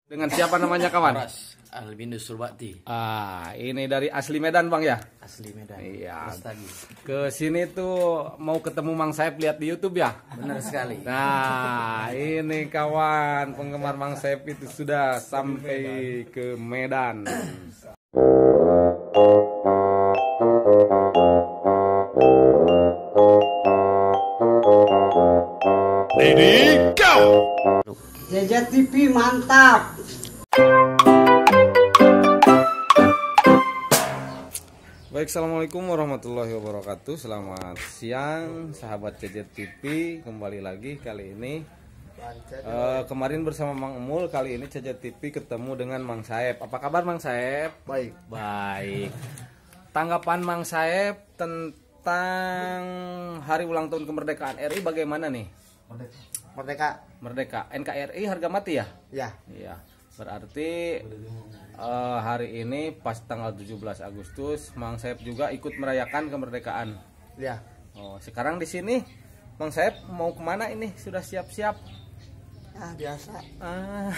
Dengan siapa namanya kawan? Horas Albinus Surbakti. Ah, ini dari asli Medan bang ya? Asli Medan. Iya. Lestagi. Ke sini tuh mau ketemu Mang Saep lihat di YouTube ya? Benar sekali. Nah, ini kawan penggemar Mang Saep itu sudah sampai ke Medan. Ready, go! JJ TV mantap. Baik, assalamualaikum warahmatullahi wabarakatuh. Selamat siang sahabat JJ TV. Kembali lagi kali ini kemarin bersama Mang Emul, kali ini JJ TV ketemu dengan Mang Saep. Apa kabar Mang Saep? Baik. Baik. Tanggapan Mang Saep tentang hari ulang tahun kemerdekaan RI bagaimana nih? Merdeka. Merdeka. NKRI harga mati ya? Ya. Iya. Berarti hari ini pas tanggal 17 Agustus Mang Saep juga ikut merayakan kemerdekaan. Ya. Oh, sekarang di sini Mang Saep mau kemana ini? Sudah siap-siap? Ah, biasa. Ah.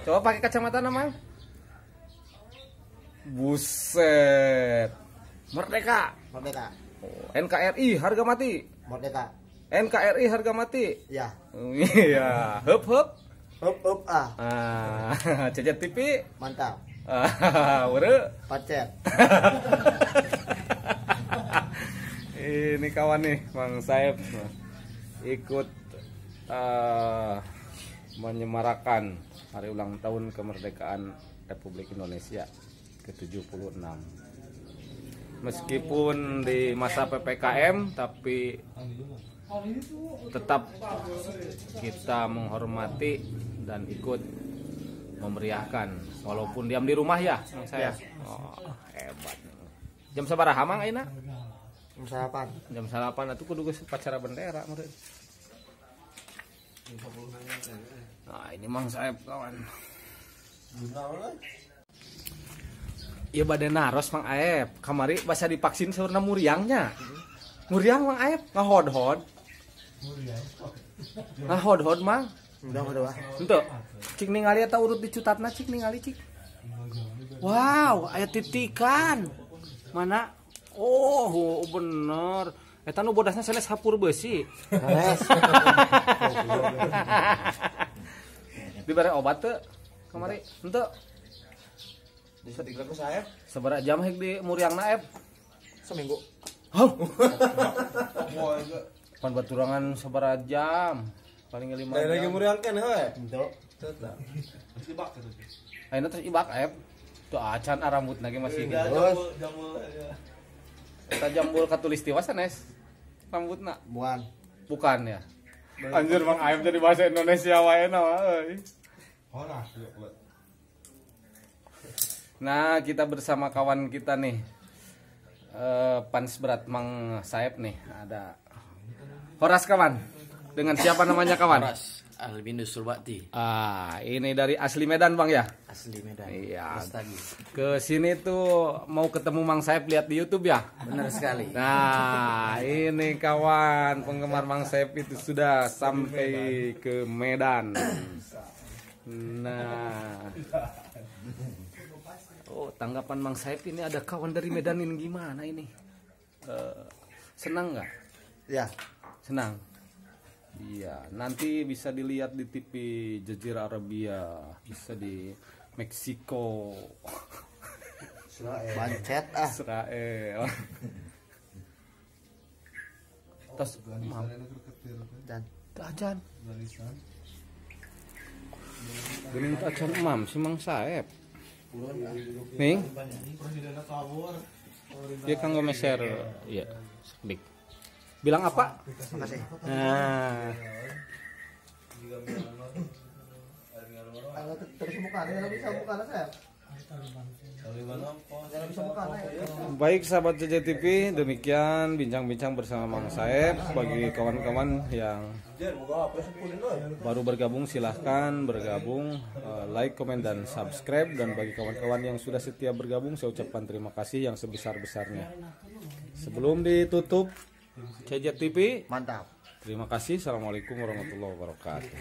Coba pakai kacamata Mang. Buset. Merdeka. Merdeka. Oh, NKRI harga mati. Merdeka. NKRI harga mati. Ya. Iya. Hup hup. Hup hup ah. Ah, JJ TV mantap. Ah, ure. Pacet. Ini kawan nih, Mang Saep ikut menyemarakan hari ulang tahun kemerdekaan Republik Indonesia ke-76. Meskipun di masa PPKM, tapi tetap kita menghormati dan ikut memeriahkan walaupun diam di rumah ya, Mang Saep. Oh, hebat. Jam sabaraha Mang ayeuna? Jam salapan. Jam salapan atuh kudu geus upacara bendera meureun. Nah, ini Mang Saep kawan. Iya bade naros Mang Aep. Kamari basa divaksin saurna muriangnya. Muriang Mang Aep ngahod-hod. Ngahod-hod Mang. Udah udah. Henteu. Cik ningali eta urut dicutatna cik ningali cik. Wow, aya titikan. Mana? Oh, bener. Eta nu bodasna sanes hapur beusi. Sanes. Dibere obat teu kamari? Henteu. Disuntik ku saya. Sabaraha jam hek di muriangna Ep? Seminggu. Hah? Pan baturangan sabaraha jam? Paling 5 jam. Lagi muriang kan heuh. Henteu. Terus ibak gitu. Ayeuna terus ibak Ep. Tuh acan rambutna ge masih gitu. Jambul. Eta jambul katulistiwa sanes rambutna. Bukan. Bukan ya. Anjir Mang Aep jadi bahasa Indonesia wae na euy. Horas. Nah, kita bersama kawan kita nih. Fans berat Mang Saep nih, ada Horas kawan. Dengan siapa namanya kawan? Horas Albinus Surbakti. Ah, ini dari asli Medan bang ya? Asli Medan. Iya. Lestagi. Ke sini tuh mau ketemu Mang Saep lihat di YouTube ya? Benar sekali. Nah, ini kawan penggemar Mang Saep itu sudah sampai ke Medan. Nah. Oh, tanggapan Mang Saep ini ada kawan dari Medan ini gimana ini? Senang nggak? Ya. Senang. Iya, nanti bisa dilihat di TV Jazirah Arabia, bisa di Meksiko. Israel. Bancet ah. Israel. Terus dan acan. Geuning acan emam si Mang Saep. Nih. Dia kanggo meser, iya, sedik. Bilang apa? Makasih. Nah. Baik sahabat JJ TV, demikian bincang-bincang bersama Mang Saep. Bagi kawan-kawan yang baru bergabung silahkan bergabung, like, komen, dan subscribe. Dan bagi kawan-kawan yang sudah setia bergabung, saya ucapkan terima kasih yang sebesar-besarnya. Sebelum ditutup JJ TV mantap. Terima kasih. Assalamualaikum warahmatullahi wabarakatuh.